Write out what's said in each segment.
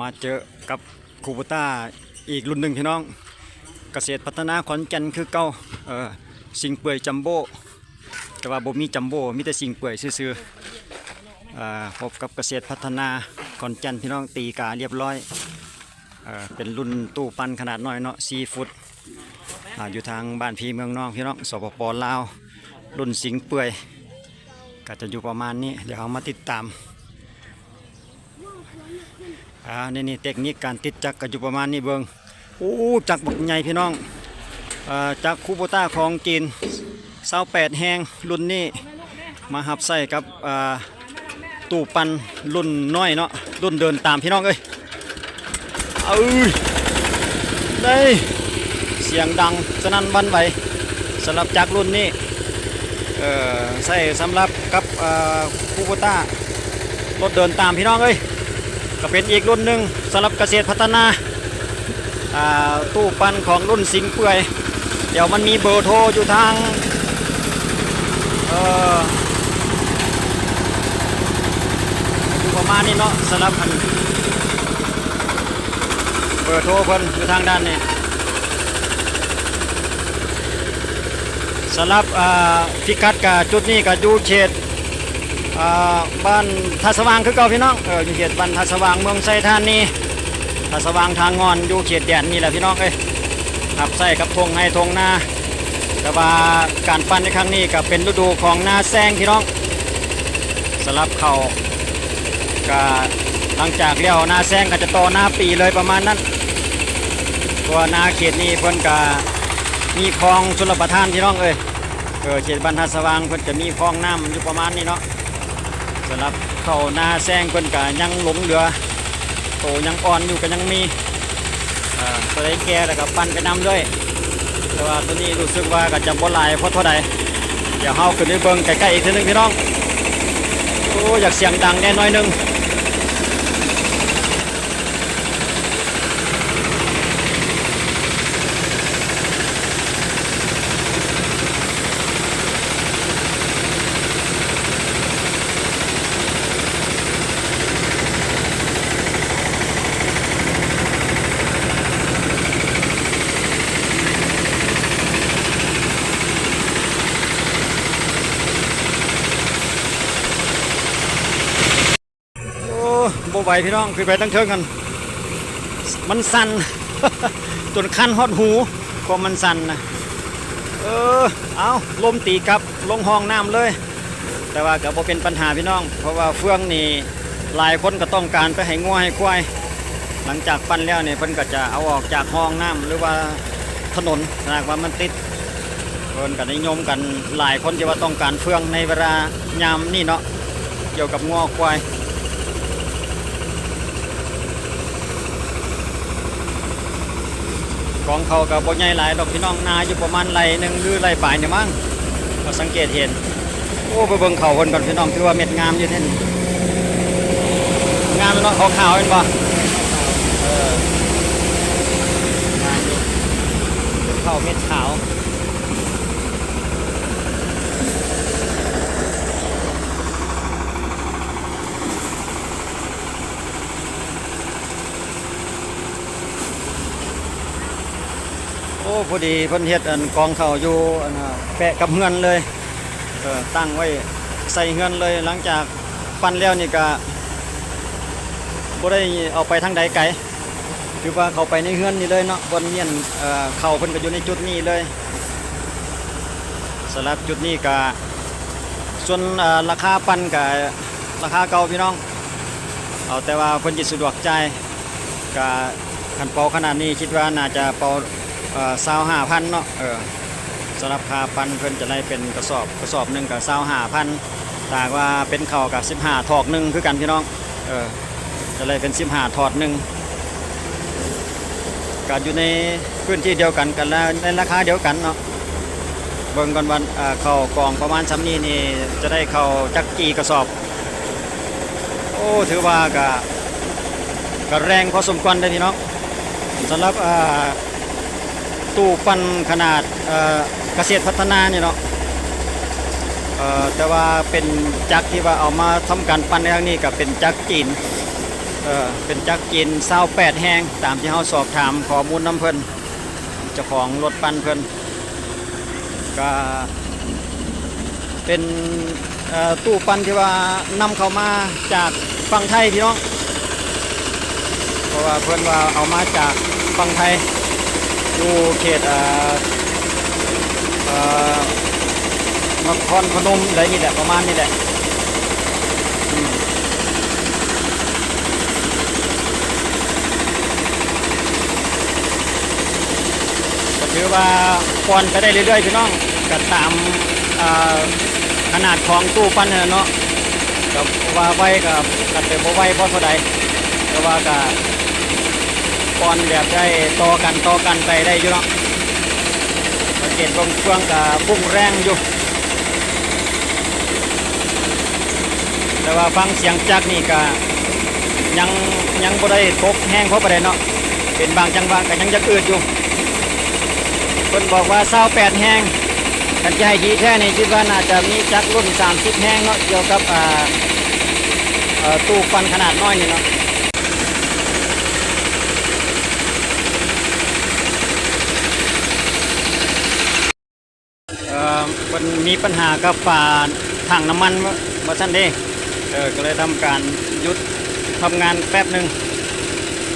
ມາເຈີກັບຄູໂບຕ້າອີກລຸ້ນໜຶ່ງພີ່ນ້ອງ, ກະເສດພັດທະນາຂອນແກ່ນຄືເກົ່າ, ເອີ ຊິງເປືອຍຈັມໂບ້ ແຕ່ວ່າບໍ່ມີຈັມໂບ້ ມີແຕ່ຊິງເປືອຍຊື່ໆ. ເອີ ພົບກັບກະເສດພັດທະນາຂອນແກ່ນພີ່ນ້ອງ, ຕີກາລຽບຮ້ອຍ. ເອີ ເປັນລຸ້ນຕູ້ປັ່ນຂະໜາດນ້ອຍເນາະ ສີ່ຟຸດ, ອາ ຢູ່ທາງບ້ານພີ່ເມືອງນ້ອງພີ່ນ້ອງ ສປປ ລາວ, ລຸ້ນຊິງເປືອຍ ກະຈະຢູ່ປະມານນີ້. ດຽວເຮົາມາຕິດຕາມ ອາ ນີ້ ນີ້ເຕັກນິກການຕິດຈັກກະຢູ່ປະມານນີ້ເບິ່ງ. ໂອ້ ຈັກບັກໃຫຍ່ພີ່ນ້ອງ, ເອີ ຈັກຄູໂບຕ້າຂອງຈີນ ຊາວແປດແຮງລຸ້ນນີ້ ມາຮັບໃຊ້ກັບ ເອີ ຕູ້ປັ່ນລຸ້ນນ້ອຍເນາະ, ລຸ້ນເດີນຕາມພີ່ນ້ອງເອີຍ. ເອີຍ ໄດ້ ສຽງດັງສະໜັ່ນຫວັ່ນໄຫວ ສຳລັບຈັກລຸ້ນນີ້ ເອີ ໃຊ້ສຳລັບກັບ ເອີ ຄູໂບຕ້າ ລົດເດີນຕາມພີ່ນ້ອງເອີຍ. ກະເປັນອີກລຸ້ນໜຶ່ງສຳລັບກະເສດພັດທະນາ ອາ ຕູ້ປັ່ນຂອງລຸ້ນຊິງເປືອຍ. ດຽວມັນມີເບີໂທຢູ່ທາງ ເອີ ຢູ່ປະມານນີ້ເນາະ ສຳລັບອັນ ເບີໂທເພິ່ນຢູ່ທາງດ້ານນີ້. ສຳລັບ ອາ ພິກັດກະຈຸດນີ້ກະຢູ່ເຂດ ອາ ບ້ານທ່າສະຫວ່າງຄືເກົ່າພີ່ນ້ອງ, ເອີ ຢູ່ເຂດບ້ານທ່າສະຫວ່າງ ເມືອງໄຊທານີ, ທ່າສະຫວ່າງ ທ່າງ່ອນ ຢູ່ເຂດແດນນີ້ແຫຼະພີ່ນ້ອງເອີຍ. ຮັບໃຊ້ກັບທົ່ງໄຮ່ທົ່ງນາ, ແຕ່ວ່າການປັ່ນໃນຄັ້ງນີ້ກະເປັນລະດູຂອງນາແຊງພີ່ນ້ອງ. ສຳລັບເຂົ້າ ກະຫຼັງຈາກແລ້ວນາແຊງກະຈະຕໍ່ນາປີເລີຍປະມານນັ້ນ, ເພາະວ່ານາເຂດນີ້ເພິ່ນກະມີຄອງຊົນລະປະທານພີ່ນ້ອງເອີຍ. ເອີ ເຂດບ້ານທ່າສະຫວ່າງເພິ່ນຈະມີຄອງນ້ຳຢູ່ປະມານນີ້ເນາະ. ສຳລັບເຂົ້ານາແຊງເພິ່ນກະຍັງຫຼົງເຫຼືອ ໂຕຍັງອ່ອນຢູ່ກະຍັງມີ, ເອີ ໂຕໃດແກ່ແລ້ວກະປັ່ນໄປນຳເລີຍ. ແຕ່ວ່າໂຕນີ້ຮູ້ສຶກວ່າກະຈະບໍ່ຫຼາຍພໍເທົ່າໃດ, ດຽວເຮົາຂຶ້ນໄປເບິ່ງໃກ້ໆອີກເທື່ອໜຶ່ງພີ່ນ້ອງ. ໂອ້ ຢາກສຽງດັງແດ່ໜ້ອຍໜຶ່ງ. ໂອ້ ບໍ່ໄຫວພີ່ນ້ອງ, ຂຶ້ນໄປທາງເທິງຫັ້ນ ມັນສັ່ນ ຈົນຄັນຮອດຫູ ຄວາມມັນສັ່ນນະ. ເອີ ເອົາ ລົມຕີກັບລົງຮ່ອງນ້ຳເລີຍ. ແຕ່ວ່າກະບໍ່ເປັນບັນຫາພີ່ນ້ອງ, ເພາະວ່າເຟືອງນີ້ຫຼາຍຄົນກະຕ້ອງການໄປໃຫ້ງົວໃຫ້ຄວາຍ. ຫຼັງຈາກປັ່ນແລ້ວນີ້ ເພິ່ນກະຈະເອົາອອກຈາກຮ່ອງນ້ຳ ຫຼືວ່າຖະໜົນ ຖ້າຫາກວ່າມັນຕິດ. ເພິ່ນກະນິຍົມກັນຫຼາຍຄົນທີ່ວ່າຕ້ອງການເຟືອງໃນເວລາຍາມນີ້ເນາະ ກ່ຽວກັບງົວຄວາຍ. ກອງເຂົ້າກະບໍ່ໃຫຍ່ຫຼາຍດອກພີ່ນ້ອງ, ນາຢູ່ປະມານໄຮ່ໜຶ່ງ ຫຼືໄຮ່ປາຍນີ້ມັ້ງ ກະສັງເກດເຫັນ. ໂອ້ ໄປເບິ່ງເຂົ້າເພິ່ນກ່ອນພີ່ນ້ອງ, ຖືວ່າເມັດງາມຢູ່ເດ້ນີ້. ງາມເນາະ, ຂາວໆແມ່ນບໍ່? ເອີ ງາມຢູ່, ເຂົ້າເມັດຂາວ. ໂອ້ ພໍດີເພິ່ນເຮັດອັນກອງເຂົ້າຢູ່ອັນນະ ແປະກັບເຮືອນເລີຍ, ເອີ ຕັ້ງໄວ້ໃສ່ເຮືອນເລີຍ. ຫຼັງຈາກປັ່ນແລ້ວນີ້ກະບໍ່ໄດ້ເອົາໄປທາງໃດໄກ, ຄືວ່າເຂົ້າໄປໃນເຮືອນນີ້ເລີຍເນາະ, ບ່ອນມ້ຽນ ເອີ ເຂົ້າເພິ່ນກະຢູ່ໃນຈຸດນີ້ເລີຍ. ສຳລັບຈຸດນີ້ກະ ສ່ວນ ເອີ ລາຄາປັ່ນກະລາຄາເກົ່າພີ່ນ້ອງ, ເອົາແຕ່ວ່າເພິ່ນຊິສະດວກຈ່າຍ. ກະຄັນເປົາຂະໜາດນີ້ ຄິດວ່າໜ້າຈະເປົາ ເອີ ຊາວຫ້າພັນເນາະ. ເອີ ສຳລັບຄ່າປັ່ນເພິ່ນຈະໄດ້ເປັນກະສອບ, ກະສອບໜຶ່ງກະຊາວຫ້າພັນ, ຖ້າຫາກວ່າເປັນເຂົ້າກະສິບຫ້າຖອກໜຶ່ງຄືກັນພີ່ນ້ອງ. ເອີ ຈະໄດ້ເປັນສິບຫ້າຖອກໜຶ່ງ, ກະຢູ່ໃນພື້ນທີ່ດຽວກັນ ກັນລະ ໃນລາຄາດຽວກັນເນາະ. ເບິ່ງກ່ອນວ່າ ເອີ ເຂົ້າກອງປະມານສ່ຳນີ້ນີ້ ຈະໄດ້ເຂົ້າຈັກກີ່ກະສອບ. ໂອ້ ຖືວ່າກະ ກະແຮງພໍສົມຄວນເດ້ພີ່ນ້ອງ. ສຳລັບ ອ່າ ຕູ້ປັ່ນຂະໜາດ ເອີ ກະເສດພັດທະນານີ້ເນາະ, ເອີ ແຕ່ວ່າເປັນຈັກທີ່ວ່າເອົາມາທຳການປັ່ນໃນຄັ້ງນີ້ກະເປັນຈັກຈີນ. ເ ເປັນຈັກຈີນຊາວແປດແຮງ ຕາມທີ່ເຮົາສອບຖາມຂໍ້ມູນນຳເພິ່ນ ເຈົ້າຂອງລົດປັ່ນເພິ່ນ ກະເປັນ ເອີ ຕູ້ປັ່ນທີ່ວ່ານຳເຂົ້າມາຈາກຝັ່ງໄທພີ່ນ້ອງ ເພາະວ່າເພິ່ນວ່າເອົາມາຈາກຝັ່ງໄທ ຢູ່ເຂດ ເອີ ເອີ ນະຄອນພະນົມໃດນີ້ແຫຼະ ປະມານນີ້ແຫຼະ ອືມ ກໍຖືວ່າປ່ອນໄປໄດ້ເລື້ອຍໆ ພີ່ນ້ອງ ກໍຕາມ ອ່າ ຂະໜາດຂອງຕູ້ປັ່ນຫັ້ນແຫຼະເນາະ ກໍວ່າໄວກໍ ອາດຈະບໍ່ໄວພໍເທົ່າໃດ ແຕ່ວ່າກໍປ່ອນແບບໄດ້ຕໍ່ກັນ ຕໍ່ກັນໄປໄດ້ຢູ່ເນາະ ສັງເກດເບິ່ງເຟືອງກໍຟຸ້ງແຮງຢູ່. ແຕ່ວ່າຟັງສຽງຈັກນີ້ກະຍັງ ຍັງບໍ່ໄດ້ຕົກແຮງພໍປານໃດເນາະ ເປັນບາງຈັງຫວະກະຍັງຢາກອືດຢູ່. ເພິ່ນບອກວ່າຊາວແປດແຮງ ຄັນຈະໃຫ້ດີແທ້ນີ້ ຄິດວ່າໜ້າຈະມີຈັກລຸ້ນສາມສິບແຮງເນາະ ກ່ຽວກັບ ອ່າ ຕູ້ປັ່ນຂະໜາດນ້ອຍນີ້ເນາະ. ເອີ ເພິ່ນມີບັນຫາກັບຝາຖັງນ້ຳມັນວ່າ ວ່າຊັ້ນເດ້ ເອີ ກໍເລີຍທຳການຢຸດທຳງານແປັບໜຶ່ງ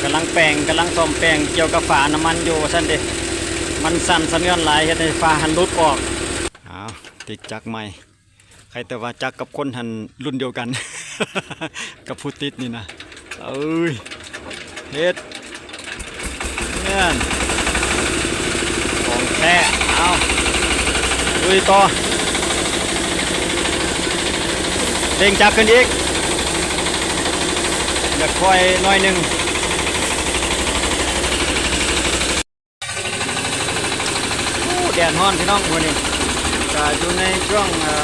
ກຳລັງແປງ ກຳລັງສ້ອມແປງກ່ຽວກັບຝານ້ຳມັນຢູ່ວ່າຊັ້ນເດ້ ມັນສັ່ນສະເທືອນຫຼາຍ ເຮັດໃຫ້ຝາຫັ້ນຫຼຸດອອກ. ອ້າວ ຕິດຈັກໃໝ່ ໃຄແຕ່ວ່າຈັກກັບຄົນຫັ້ນລຸ້ນດຽວກັນ ກັບຜູ້ຕິດນີ້ນະ ເອີຍ ເຮັດ ແມ່ນ ຂອງແທ້. ເອົາ ລຸຍຕໍ່ ເລັ່ງຈັກຂຶ້ນອີກ ຢາກຄ່ອຍໜ້ອຍໜຶ່ງ. ໂອ້ ແດດຮ້ອນພີ່ນ້ອງ ມື້ນີ້ກະຢູ່ໃນຊ່ວງ ເອີ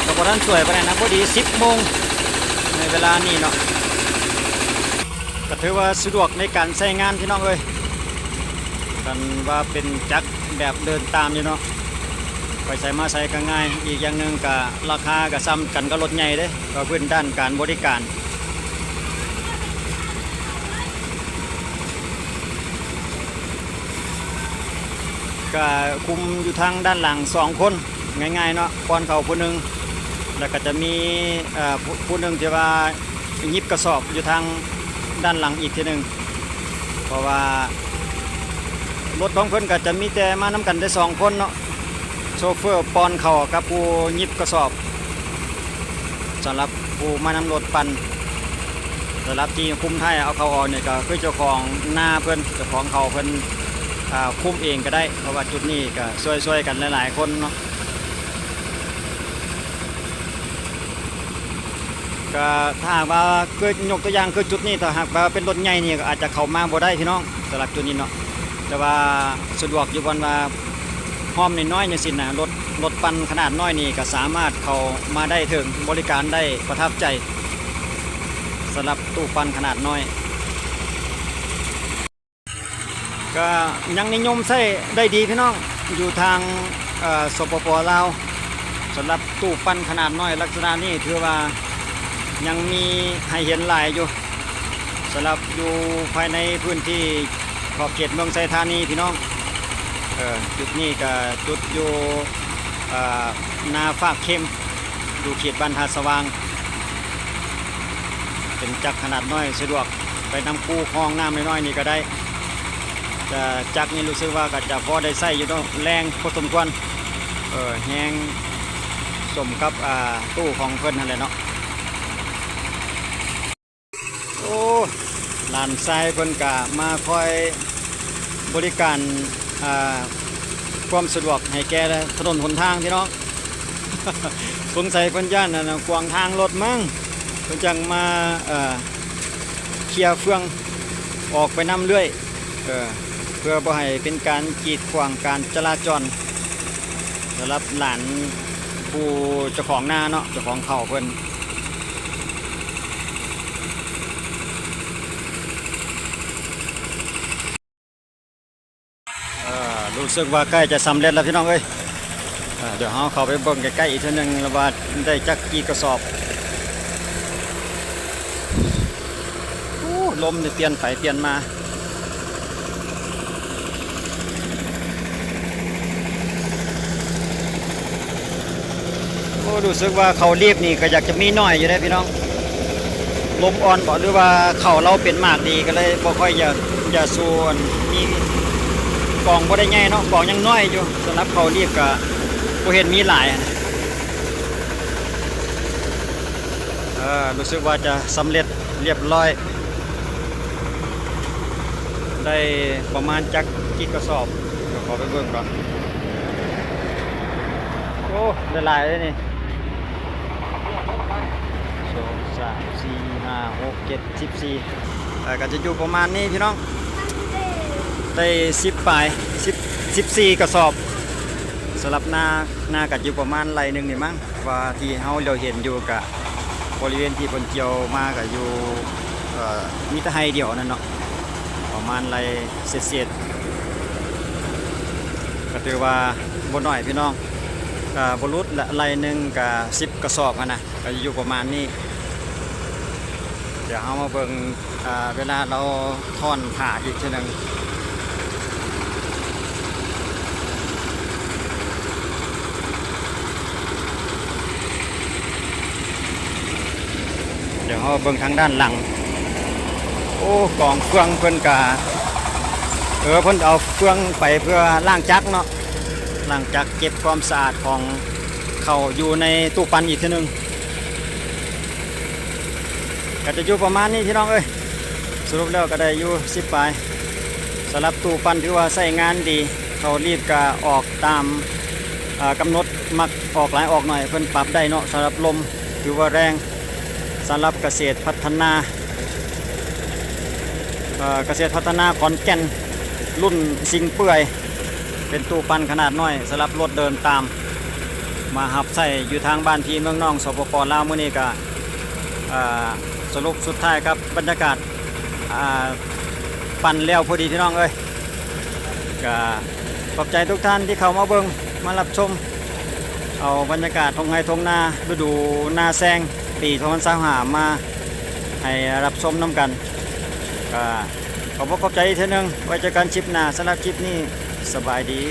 ກະບໍ່ທັນສວຍປານໃດນະ ພໍດີສິບໂມງໃນເວລານີ້ເນາະ ກະຖືວ່າສະດວກໃນການໃຊ້ງານພີ່ນ້ອງເອີຍ ຄັນວ່າເປັນຈັກແບບເດີນຕາມຢູ່ເນາະ ໄປໃສມາໃສກະງ່າຍ ອີກຢ່າງໜຶ່ງກະລາຄາກະສ່ຳກັນກັບລົດໃຫຍ່ເດ້ ວ່າພື້ນດ້ານການບໍລິການ ກະຄຸມຢູ່ທາງດ້ານຫຼັງສອງຄົນ ງ່າຍໆເນາະ ປ້ອນເຂົ້າຜູ້ໜຶ່ງ ແລ້ວກະຈະມີ ເອີ ຜູ້ ຜູ້ໜຶ່ງທີ່ວ່າຫຍິບກະສອບຢູ່ທາງດ້ານຫຼັງອີກເທື່ອໜຶ່ງ ເພາະວ່າລົດຂອງເພິ່ນກະຈະມີແຕ່ມານຳກັນແຕ່ສອງຄົນເນາະ ໂຊເຟີປ້ອນເຂົ້າກັບຜູ້ຫຍິບກະສອບ ສຳລັບຜູ້ມານຳລົດປັ່ນ ສຳລັບທີ່ຄຸມທ້າຍເອົາເຂົ້າອອກນີ້ ກໍຄືເຈົ້າຂອງນາເພິ່ນ ເຈົ້າຂອງເຂົ້າເພິ່ນ ອາ ຄຸມເອງກໍໄດ້ ເພາະວ່າຈຸດນີ້ກໍຊ່ວຍໆກັນຫຼາຍໆຄົນເນາະ. ກໍຖ້າຫາກວ່າຄືຍົກຕົວຢ່າງຄືຈຸດນີ້ ຖ້າຫາກວ່າເປັນລົດໃຫຍ່ນີ້ກໍອາດຈະເຂົ້າມາບໍ່ໄດ້ພີ່ນ້ອງ ສຳລັບຈຸດນີ້ເນາະ ແຕ່ວ່າສະດວກຢູ່ບ່ອນວ່າຮ່ອມນ້ອຍໆຈັ່ງຊີ້ນະ ລົດ ລົດປັ່ນຂະໜາດນ້ອຍນີ້ກໍສາມາດເຂົ້າມາໄດ້ເຖິງ ບໍລິການໄດ້ປະທັບໃຈ ສຳລັບຕູ້ປັ່ນຂະໜາດນ້ອຍ. ກະຍັງນິຍົມໃຊ້ໄດ້ດີພີ່ນ້ອງ ຢູ່ທາງ ເອີ ສປປ ລາວ ສຳລັບຕູ້ປັ່ນຂະໜາດນ້ອຍລັກສະນະນີ້ ຖືວ່າຍັງມີໃຫ້ເຫັນຫຼາຍຢູ່ ສຳລັບຢູ່ພາຍໃນພື້ນທີ່ຂອບເຂດເມືອງໄຊທານີພີ່ນ້ອງ. ເອີ ຈຸດນີ້ກະຈຸດຢູ່ ເອີ ນາຟາກເຄັມ ຢູ່ເຂດບ້ານທ່າສະຫວ່າງ ເປັນຈັກຂະໜາດນ້ອຍ ສະດວກໄປນຳຄູຄອງນ້ຳນ້ອຍໆນີ້ກໍໄດ້. ແຕ່ຈັກນີ້ຮູ້ສຶກວ່າກໍຈະພໍໄດ້ໃຊ້ຢູ່ເນາະ ແຮງພໍສົມຄວນ ເອີ ແຮງສົມກັບ ອ່າ ຕູ້ຂອງເພິ່ນຫັ້ນແຫຼະເນາະ. ໂອ້ ຫຼານຊາຍເພິ່ນກະມາຄອຍບໍລິການ ອ່າ ຄວາມສະດວກໃຫ້ແກ່ຖະໜົນຫົນທາງພີ່ນ້ອງ. ສົງໄສເພິ່ນຢ້ານ ອັນ ຂວາງທາງລົດມັ້ງ ເພິ່ນຈັ່ງມາ ເອີ ເຄຍເຟືອງອອກໄປນຳເລື້ອຍ ເອີ ເພື່ອບໍ່ໃຫ້ເປັນການກີດຂວາງການຈະລາຈອນ ສຳລັບຫຼານຜູ້ເຈົ້າຂອງນາເນາະ ເຈົ້າຂອງເຂົ້າເພິ່ນ. ເອີ ຮູ້ສຶກວ່າໃກ້ຈະສຳເລັດແລ້ວພີ່ນ້ອງເອີຍ. ເອີ ດຽວເຮົາເຂົ້າໄປເບິ່ງໃກ້ໆອີກເທື່ອໜຶ່ງວ່າໄດ້ຈັກກີ່ກະສອບ. ລົມນີ້ປ່ຽນໄປປ່ຽນມາ. ໂອ້ ຮູ້ສຶກວ່າເຂົ້າລີບນີ້ກໍຢາກຈະມີໜ້ອຍຢູ່ເດ້ພີ່ນ້ອງ. ລົມອ່ອນບໍ ຫຼືວ່າເຂົ້າລາວເປັນໝາກດີ ກໍເລີຍບໍ່ຄ່ອຍຢາກ ຢາກສູ້ ອັນ ມີ ກອງບໍ່ໄດ້ໃຫຍ່ເນາະ ກອງຍັງນ້ອຍຢູ່. ສຳລັບເຂົ້າລີບກໍບໍ່ເຫັນມີຫຼາຍ. ເອີ ຮູ້ສຶກວ່າຈະສຳເລັດ ລຽບຮ້ອຍ ໄດ້ປະມານຈັກກິກກະສອບ ດຽວຂໍໄປເບິ່ງກ່ອນ. ໂອ້ ໄດ້ຫຼາຍເດ້ນີ້ ສອງ ສາມ ສີ່ ຫ້າ ຫົກ ເຈັດ ສິບສີ່ ເອີ ກໍຈະຢູ່ປະມານນີ້ພີ່ນ້ອງ ໄດ້ສິບປາຍ ສິບ ສິບສີ່ກະສອບ. ສຳລັບນາ ນາກໍຢູ່ປະມານໄຮ່ໜຶ່ງນີ້ມັ້ງ ວ່າທີ່ເຮົາຫຼຽວເຫັນຢູ່ກະ ບໍລິເວນທີ່ເພິ່ນກ່ຽວມາກະຢູ່ ເອີ ມີແຕ່ໄຮ່ດຽວນັ້ນເນາະ ປະມານໄຮ່ເສດໆ ກະຖືວ່າບໍ່ໜ້ອຍພີ່ນ້ອງ ກະບໍ່ຫຼຸດລະ ໄຮ່ໜຶ່ງກະສິບກະສອບຫັ້ນນະ ກະຢູ່ປະມານນີ້. ດຽວເຮົາມາເບິ່ງ ອ່າ ເວລາລາວທ້ອນຜ້າອີກເທື່ອໜຶ່ງ. ດຽວເຮົາເບິ່ງທາງດ້ານຫຼັງ. ໂອ້ ກອງເຟືອງເພິ່ນກະ ເອີ ເພິ່ນເອົາເຟືອງໄປເພື່ອລ້າງຈັກເນາະ ລ້າງຈັກ ເກັບຄວາມສະອາດຂອງເຂົ້າຢູ່ໃນຕູ້ປັ່ນອີກເທື່ອໜຶ່ງ. ກໍຈະຢູ່ປະມານນີ້ພີ່ນ້ອງເອີຍ ສະຫຼຸບແລ້ວກໍໄດ້ຢູ່ສິບປາຍ. ສຳລັບຕູ້ປັ່ນຖືວ່າໃຊ້ງານດີ ເຂົ້າລີບກໍອອກຕາມ ເອີ ກຳນົດ ມັກອອກຫຼາຍອອກໜ້ອຍ ເພິ່ນປັບໄດ້ເນາະ. ສຳລັບລົມຖືວ່າແຮງ. ສຳລັບກະເສດພັດທະນາ ເອີ ກະເສດພັດທະນາຂອນແກ່ນ ລຸ້ນຊິງເປື່ອຍ ເປັນຕູ້ປັ່ນຂະໜາດນ້ອຍ ສຳລັບລົດເດີນຕາມ ມາຮັບໃຊ້ຢູ່ທາງບ້ານພີ່ເມືອງນ້ອງ ສປປ ລາວ. ມື້ນີ້ກະ ເອີ ສະຫຼຸບສຸດທ້າຍກັບບັນຍາກາດ ອ່າ ປັ່ນແລ້ວພໍດີພີ່ນ້ອງເອີຍ. ກະຂອບໃຈທຸກທ່ານທີ່ເຂົ້າມາເບິ່ງມາຮັບຊົມ ເອົາບັນຍາກາດທົ່ງໄຮ່ທົ່ງນາ ລະດູນາແຊງປີສອງພັນຊາວຫ້າ ມາໃຫ້ຮັບຊົມນຳກັນ. ກະຂອບອົກຂອບໃຈອີກເທື່ອໜຶ່ງ ໄວ້ເຈີກັນຄລິບໜ້າ. ສຳລັບຄລິບນີ້ ສະບາຍດີ.